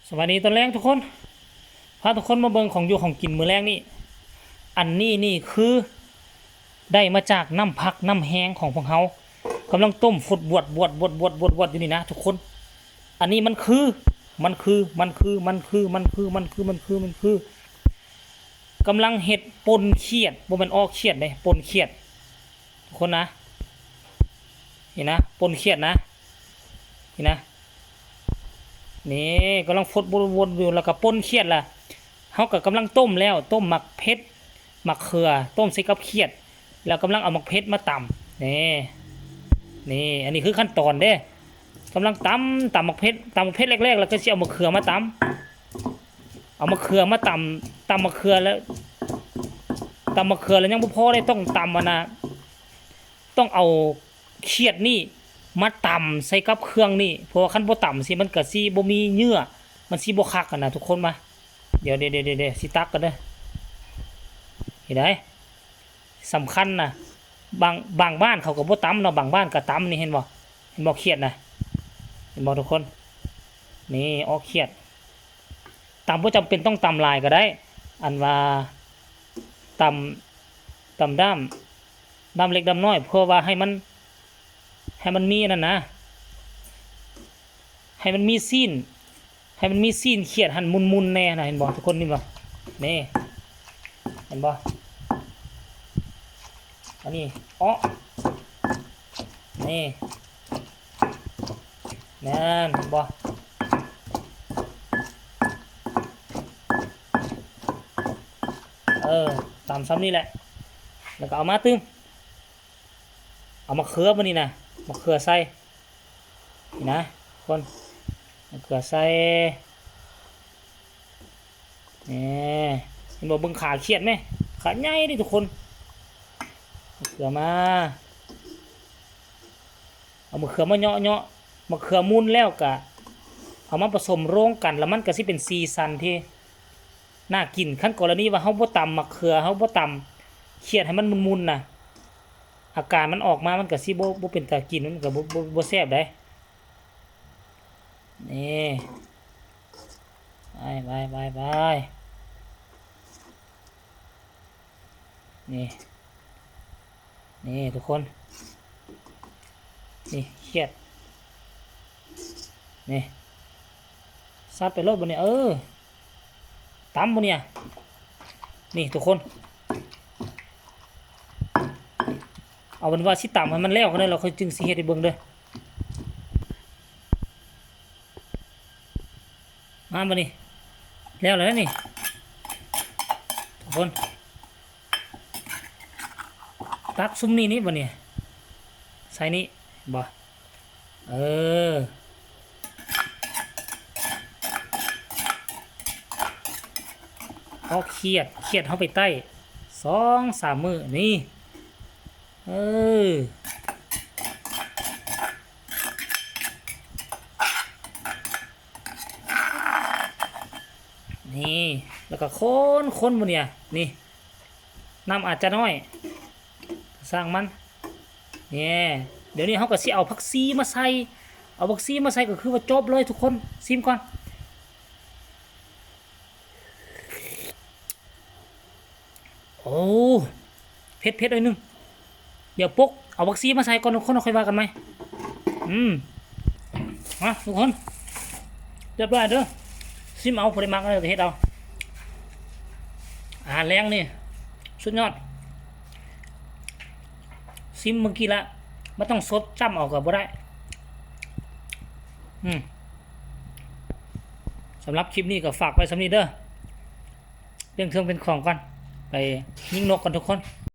ສະບາຍດີຕອນແລງທຸກຄົນ ພາທຸກຄົນມາເບິ່ງຂອງຢູ່ຂອງກິນມື້ແລງນີ້. ອັນນີ້ນີ້ຄືໄດ້ມາຈາກນ້ຳພັກນ້ຳແຮງຂອງພວກເຮົາ ກຳລັງຕົ້ມຟົດບວດໆໆໆຢູ່ນີ້ນະທຸກຄົນ. ອັນນີ້ມັນຄື ມັນຄື ມັນຄື ມັນຄື ມັນຄື ມັນຄື ມັນຄື ມັນຄື ກຳລັງເຮັດປົ່ນຂຽດ ບໍ່ແມ່ນອອກຂຽດເດ້ ປົ່ນຂຽດ ທຸກຄົນນະ ນີ້ນະ ປົ່ນຂຽດນະ ນີ້ນະ ນີ້ກຳລັງຟົດວົນໆຢູ່ ແລ້ວກໍປົ່ນຂຽດລະ ເຮົາກໍກຳລັງຕົ້ມແລ້ວ ຕົ້ມໝາກເຜັດ ໝາກເຂືອ ຕົ້ມໃສ່ກັບຂຽດ ແລ້ວກຳລັງເອົາໝາກເຜັດມາຕຳ ນີ້ ນີ້ ອັນນີ້ຄືຂັ້ນຕອນເດ້ ກຳລັງຕຳ ຕຳໝາກເຜັດ ຕຳໝາກເຜັດແລກໆ ແລ້ວກໍຊິເອົາໝາກເຂືອມາຕຳ ເອົາໝາກເຂືອມາຕຳ ຕຳໝາກເຂືອແລ້ວ ຕຳໝາກເຂືອແລ້ວຍັງບໍ່ພໍເດ້ ຕ້ອງຕຳອັນນ່າ ຕ້ອງເອົາຂຽດນີ້ມາຕຳໃສ່ກັບເຄື່ອງນີ້ ເພາະວ່າຄັນບໍ່ຕຳຊິ ມັນກະຊິບໍ່ມີເຍື່ອ ມັນຊິບໍ່ຄັກຫັ້ນນະທຸກຄົນ. ມາ ດຽວໆໆໆ ຊິຕັກກ່ອນເດີ ເຫັນໄດ໋ ສຳຄັນນະ ບາງ ບາງບ້ານເຂົາກໍບໍ່ຕຳເນາະ ບາງບ້ານກໍຕຳ ນີ້ເຫັນບໍ່ ເຫັນບໍ່ຂຽດນະ ເຫັນບໍ່ທຸກຄົນ ນີ້ອອກຂຽດ ຕຳ ບໍ່ຈຳເປັນຕ້ອງຕຳຫຼາຍກໍໄດ້ ອັນວ່າຕຳ ຕຳດ້າມ ດ້າມເລັກດ້າມນ້ອຍ ເພື່ອວ່າໃຫ້ມັນ ໃຫ້ມັນມີອັນນັ້ນນະ ໃຫ້ມັນມີຊີ້ນ ໃຫ້ມັນມີຊີ້ນຂຽດຫັ້ນໝຸ່ນໆແດ່ນະ ເຫັນບໍ່ທຸກຄົນ ນີ້ບໍ່ ນີ້ ເຫັນບໍ່ ອັນນີ້ ເອາະ ນີ້ ນັ້ນ ເຫັນບໍ່ ເອີ ຕຳຊ່ຳນີ້ແຫຼະ ແລ້ວກໍເອົາມາຕື່ມ ເອົາມະເຂືອບາດນີ້ນະ ມະເຂືອໃສ່ ນີ້ນະທຸກຄົນ ມະເຂືອໃສ່ ນີ້ ເຫັນບໍ່ ເບິ່ງຂາຂຽດແມ ຂາໃຫຍ່ເດ້ທຸກຄົນ ມະເຂືອມາ ເອົາມະເຂືອມາເຍາະໆ ມະເຂືອໝຸ່ນແລ້ວກະເອົາມາປະສົມໂຮງກັນ ແລ້ວມັນກະຊິເປັນສີສັນທີ່ໜ້າກິນ. ຄັນກໍລະນີວ່າເຮົາບໍ່ຕຳມະເຂືອ ເຮົາບໍ່ຕຳຂຽດໃຫ້ມັນໝຸ່ນໆນະ ອາການມັນອອກມາ ມັນກະຊິບໍ່ ບໍ່ເປັນຕາກິນ ມັນກະບໍ່ ບໍ່ ບໍ່ແຊບໃດ໋. ນີ້ ໄປ ໄປ ໄປ ໄປ ນີ້ ນີ້ທຸກຄົນ ນີ້ຂຽດ ນີ້ ສັດໄປໂລດບາດນີ້ ເອີ ຕຳບາດນີ້ ນີ້ທຸກຄົນ ເອົາເປັນວ່າຊິຕຳໃຫ້ມັນແລ້ວກ່ອນເດີ ແລ້ວຂ້ອຍຈຶ່ງຊິເຮັດໃຫ້ເບິ່ງເດີ. ມາບາດນີ້ ແລ້ວແລ້ວນີ້ທຸກຄົນ ຕັກຊຸມນີ້ນີ້ບາດນີ້ ໃສ່ນີ້ ເຫັນບໍ່ ເອີ ເອົາຂຽດ ຂຽດເຮົາໄປໄຕ້ສອງສາມມື້ນີ້ ເອີ ນີ້ ແລ້ວກໍຄົນໆ ໝູ່ນີ້ ນີ້ ນ້ຳອາດຈະນ້ອຍ ຊ່າງມັນ ນີ້ ດຽວນີ້ເຮົາກໍຊິເອົາຜັກຊີມາໃສ່ ເອົາຜັກຊີມາໃສ່ກໍຄືວ່າຈົບເລີຍທຸກຄົນ ຊີມກ່ອນ. ໂອ້ ເຜັດໆ ໜ້ອຍໜຶ່ງ ດຽວປົກເອົາຜັກຊີມາໃສ່ກ່ອນທຸກຄົນ ຄ່ອຍວ່າກັນໃໝ່. ອືມ ມາທຸກຄົນ ຮຽບຮ້ອຍເດີ ຊີມເອົາ ຜູ້ໃດມັກກໍເຮັດເອົາ. ອາຫານແລງນີ້ສຸດຍອດ ຊີມມື້ກີ້ລະ ມັນຕ້ອງສົດຈ້ຳເອົາກໍບໍ່ໄດ້. ອືມ ສຳລັບຄລິບນີ້ກໍຝາກໄວ້ສ່ຳນີ້ເດີ ປ່ຽນເຄື່ອງປ່ຽນຂອງກ່ອນ ໄປຍິງນົກກ່ອນທຸກຄົນ.